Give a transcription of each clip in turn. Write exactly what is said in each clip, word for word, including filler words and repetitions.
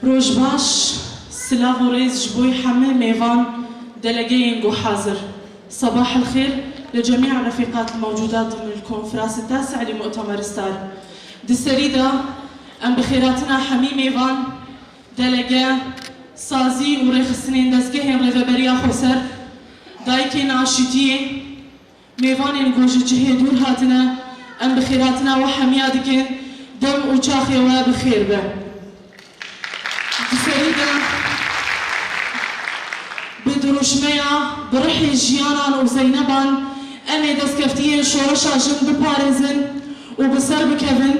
Roj baş, silav û rêz ji bo hemî mêvan, delegeyên ku hazir. صباح الخير لجميع الرفيقات الموجودات ضمن الكونفرنس التاسع لمؤتمر ستار. Di serî de em bi xêrhatina hemî mêvan, delege, sazî û rêxistinên dezgehên Rêveberiya Xweser, dayikên aşîtiyê, mêvanên ku ji cihê dûr hatine, em bi xêrhatina we hemiya dikin, dem û çaxê we bi xêr be. Di serî de bi dirûşmeya bi rihê Jiyanan û Zeyneban em ê destkeftiyên şoreşa jin biparêzin û bi ser bikevin,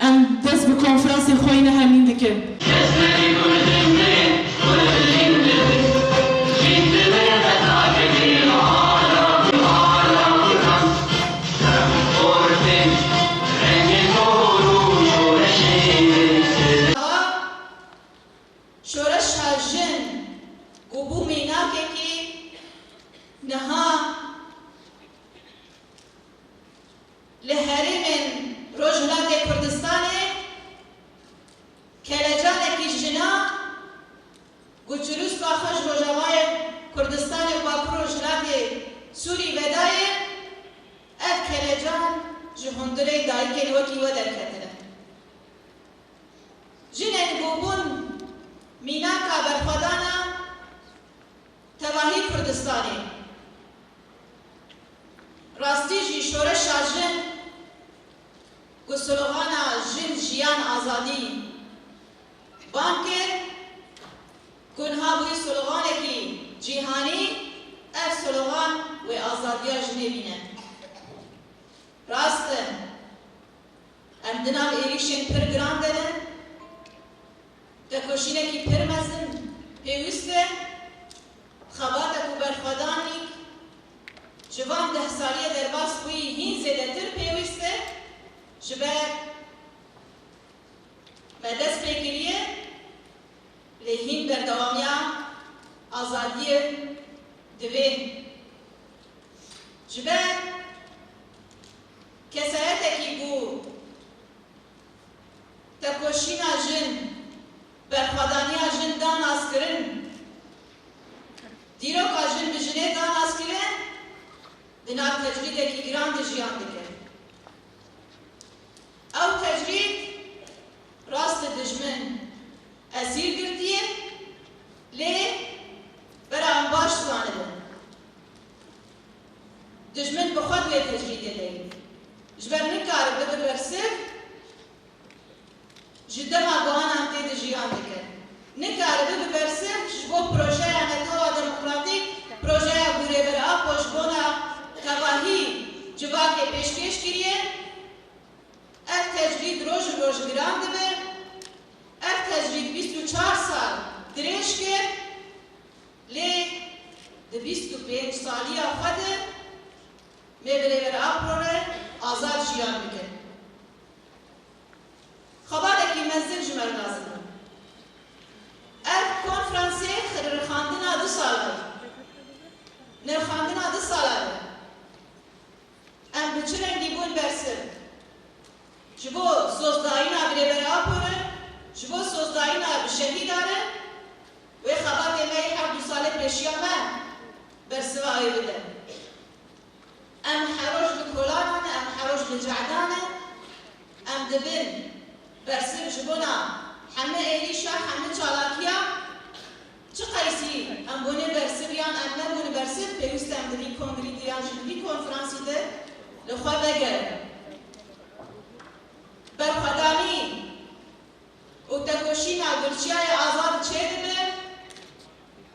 em dest bi konferansê xwe yî nehemîn dikin. Şoreşa jin ku bû mînakekî, niha li herêmên Rojhilatê Kurdistanê kelecanekî jina ku çirûska xwe ji Rojavayê Kurdistanê û Bakur Rojhilatê Sûrî vedayê, ev kelecan ji hundirê dayikên wekî we derketine. Jinên ku bûn mînaka berxwedana tevahî Kurdistanê. Rastî jî şoreşa jin ku slogana Jin, Jiyan, Azadî bang kir, ku niha bûye sloganekî cîhanî, ev slogan wê azadiya jinê bîne. Rast e, em di nav êrîşên pir giran de ne. Tekoşînekî pir mezin pêwîst e. Xebata ku berxwedanî ji van deh saliyê derbas bûyî hîn zêdetir pêwîst e. Ji ber me dest pê kiriye, lê hîn berdewamiya azadiyê divê. Ji ber kesayetekî ku tekoşîna jin, berxwedaniya jin da naskirin, dîroka jin bi jinê da naskirin, di nav tecrîdekî giran de jiyan dike. Ew tecrîd rast e dijmin esîr girtiye, lê bera em baş zanibin, dijmin bi xwe di wê tecrîdê de ye. Ji ber nikare bibe bersiv, ji dema guhanan tê de jiyan dike. Nikare bibe bersiv ji bo projeya Netewên Demokratîk, projeya ku Rêber Apo ji bona tevahî civakê pêşkêş kiriye. Ev tecrîd roj bi roj giran dibe. Ev tecrîd bîst û çar sal dirêj kir, lê di bîst û pênc saliya xwe de me bi Rêber Apo re azad jiyan dike. Xebatekî mezin ji me re lazim e. Ev konferansê nirxandina du sala ye. Nirxandina du sala ye. Em bi çi rengî bûn bersiv? Ji bo sozdayîna bi Rêber Apo re, ji bo sozdayîna bi şehîda re, wê xebatê me yê her du salê pêşiya me bersiva wê bide. Em her roj li kolanan e, em her roj li cehdan e, em dibin bersiv ji bona hemî êrîşa, hemî çalakiya, çi qeysî em bûne bersiv yan em nebûne bersiv, pêwîst e em di vî kongrî de yan jî di vî konferansî de li xwe vegerin. Berxwedanî û tekoşîna Tirkiyeyê azad çêdibe,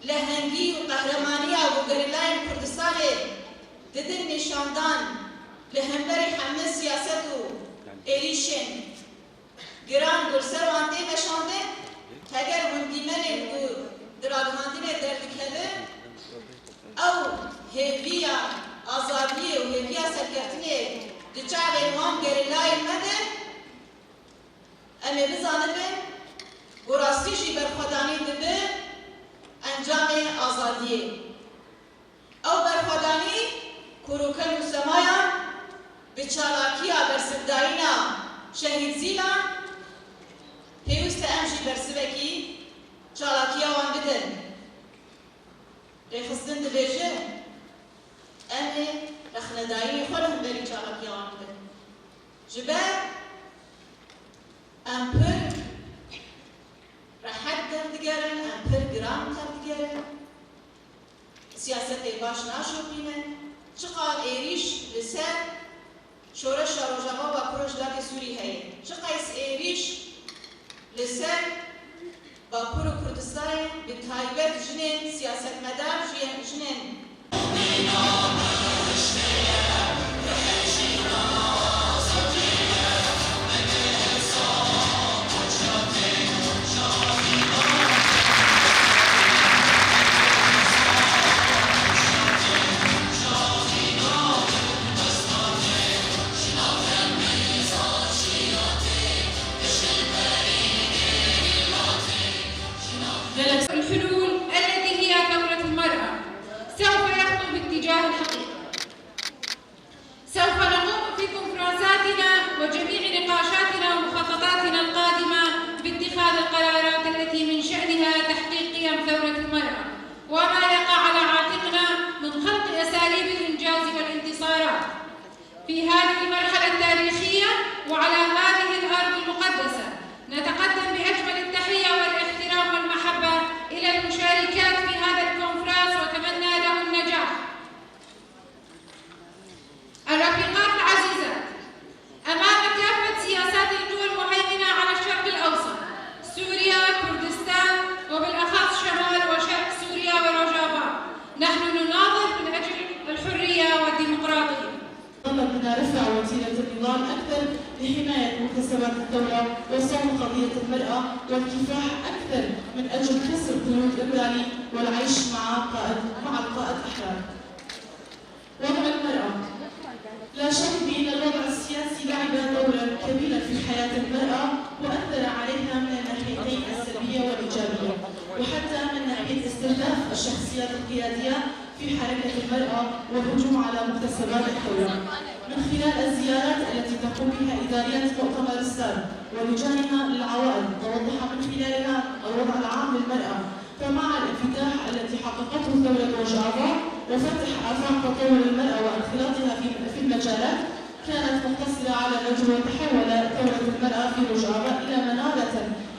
lehengî û qehremaniya ku gerîlayên Kurdistanê didin nîşandan li hemberî hemî siyaset û êrîşên giran ku li ser wan tê meşandin, heger hûn dîmenên ku di ragihandinê derdikevin, ew hêviya azadiyê û hêviya serkeftinê di çavên wan gerîlayên me de, em ê bizanibin ku rastî jî berxwedanî dibe encamê azadiyê. Ew berxwedanî ku rûkel û semayan bi çalakiya bersivdayîna Şehîd Zîlan, pêwîst e em jî bersivekî Çalakiya wan bidin. Rêxistin dibêje, em ê rexnedayînê xwe li hemberî çalakiya wan bidin. Ji ber em pir rehet tevdigerin, em pir giran tevdigerin. Siyasetê baş naşopînin. Çiqas êrîş li ser Şoreşa Rojava û Bakur û Rojhilatê Sûrî heye. Çiqas êrîş li ser Bakur û Kurdistanê, bi taybet jinên siyasetmedar, jiye-, jinên الحلول التي هي ثورة المرأة سوف يخطو باتجاه الحقيقة. سوف نقوم في كونفرنساتنا وجميع نقاشاتنا ومخططاتنا القادمة باتخاذ القرارات التي من شأنها تحقيق قيم ثورة المرأة وما يقع على عاتقنا من خلق أساليب الإنجاز والانتصارات. في هذه المرحلة التاريخية وعلى هذه الأرض المقدسة، نتقدم بأجمل التحية والاحترام والمحبة إلى المشاركات في هذا الكونفرنس، وأتمنى له النجاح. الرفيقات العزيزات، أمام كافة سياسات القوى المهيمنة على الشرق الأوسط، سوريا، كردستان، وبالأخص شمال وشرق سوريا وروجافا، نحن نناضل من أجل الحرية والديمقراطية. طلبنا رفع وتيرة النضال أكثر لحماية مكتسبات الثورة وصون قضية المرأة والكفاح أكثر من أجل كسر قيود إمبالي والعيش مع قائد، مع القائد أحرار. وضع المرأة. لا شك بأن الوضع السياسي لعب دورا كبيرا في حياة المرأة وأثر عليها من الناحيتين السلبية والإيجابية، وحتى من ناحية استهداف الشخصيات القيادية في حركة المرأة والهجوم على مكتسبات الثورة من خلال الزيارات التي تقوم بها إدارية مؤتمر السار ولجانها للعوائل، توضح من خلالها الوضع العام للمرأة، فمع الانفتاح التي حققته ثورة روجافا وفتح آفاق تطور المرأة وانخراطها في، في المجالات كانت مقتصرة على الرجل، وتحول ثورة المرأة في روجافا إلى منارة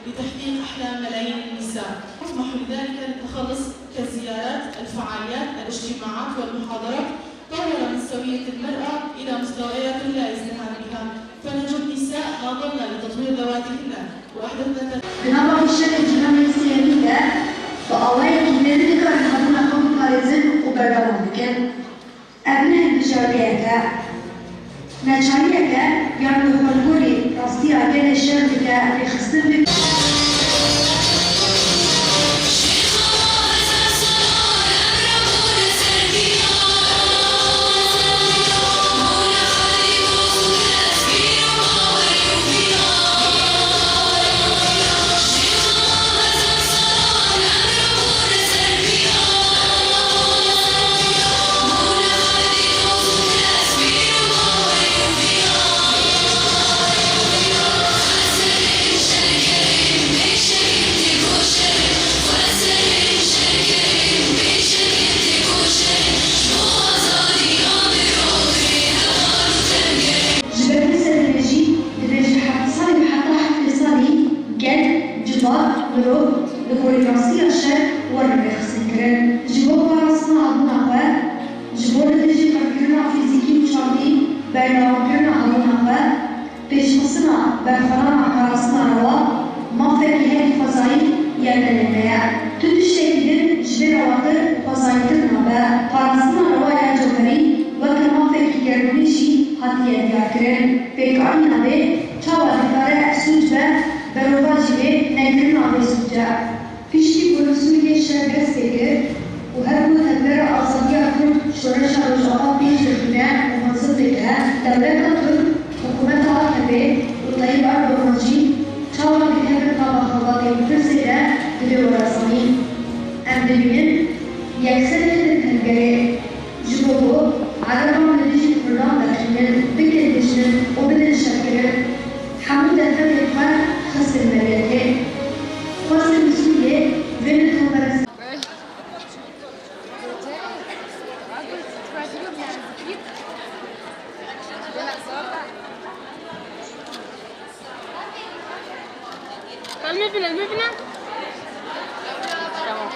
لتحقيق أحلام ملايين النساء. نطمح لذلك للتخلص كالزيارات، الفعاليات، الاجتماعات والمحاضرات طور من سوية المرأة إلى مستويات لا يستهان بها، فنجد نساء ناضلن لتطوير ذواتهن وأحدثن تغ- Di nava hişyarê cîranê Sêrî de bi awayekî ne dikarin hebûna xwe biparêzin û berdewam bikin. Ev ne hilbijartiyek e, neçariyek e, yan wê xwe li gorî rastiya gelê şer bike rêxistin bike. Ji ber vê serhilê jî divê ji heft salî heta heftê salî gel, civak, mirov li gorî rastiya şer werin rêxistinkirin. Ji bo parastina hebûna xwe, ji bo li dijî qirkirina fîzîkî û çandî berdewamkirina hebûna xwe, pêşxistina berxwedana parastina rewa, mafekî herî xwezayî ya gelê me ye. Tu tiştekî din ji vê rewatir û xwezayîtir nabe. Parastina rewa ya cewherî weke mafekî germî jî hatiye diyarkirin. Pêkanîna vê çawa dikare sûc be, berovajî vê negirina vê sûc e. Piştî ku li Sûriyê şer dest pê kir û her ku Tevgera Azadiya Kurd Şoreşa Rojava pêş dixîne û mezin dike, dewleta Tirk, hikûmeta A K P û Tayyip Erdogan jî çawa dikevin nava xebatê û pir zêde divê were zanîn. Em dibînin yekseriyê li tevgerê. Ji bo ku Ereban li dijî Kurdan derxînin, bikin dijmin û bidin şerkirin, hemû derfetên xwe xistin medyatê. Xwestin li Sûriyê المبنى، المبنى. تمام.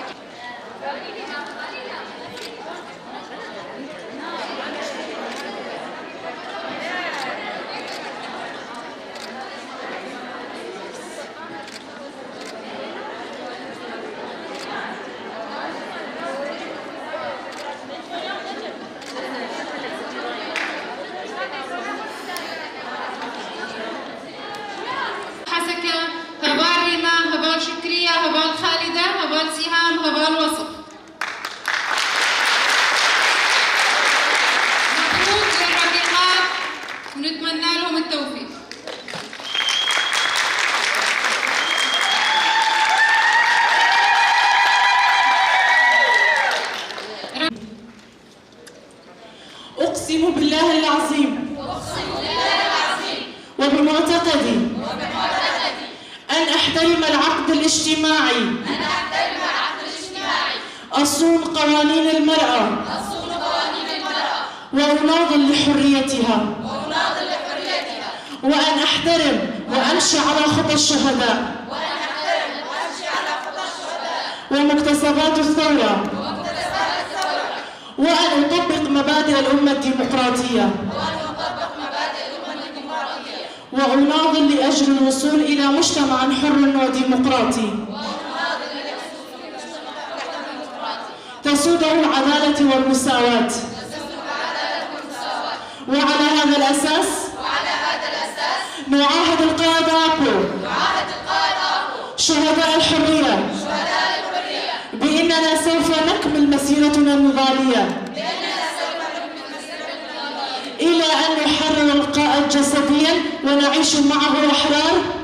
حسكة، هبال ريما، هبال شكرية، هبال خالدة، هبال سهام، هبال وصف. مبروك للرفيقات، ونتمنى لهم التوفيق. أقسم بالله العظيم وبمعتقدي أن أحترم العقد الاجتماعي، أصون قوانين المرأة، وأناضل لحريتها، وأن أحترم وأمشي على خطى الشهداء ومكتسبات الثورة، وأن أطبق مبادئ الأمة الديمقراطية، وأناضل لأجل الوصول إلى مجتمع حر وديمقراطي تسوده العدالة والمساواة. وعلى هذا الأساس، نعاهد القائد آبو، شهداء الحرية، بأننا سوف نكمل مسيرتنا النضالية إلى أن نحرر القائد جسديا ونعيش معه أحرار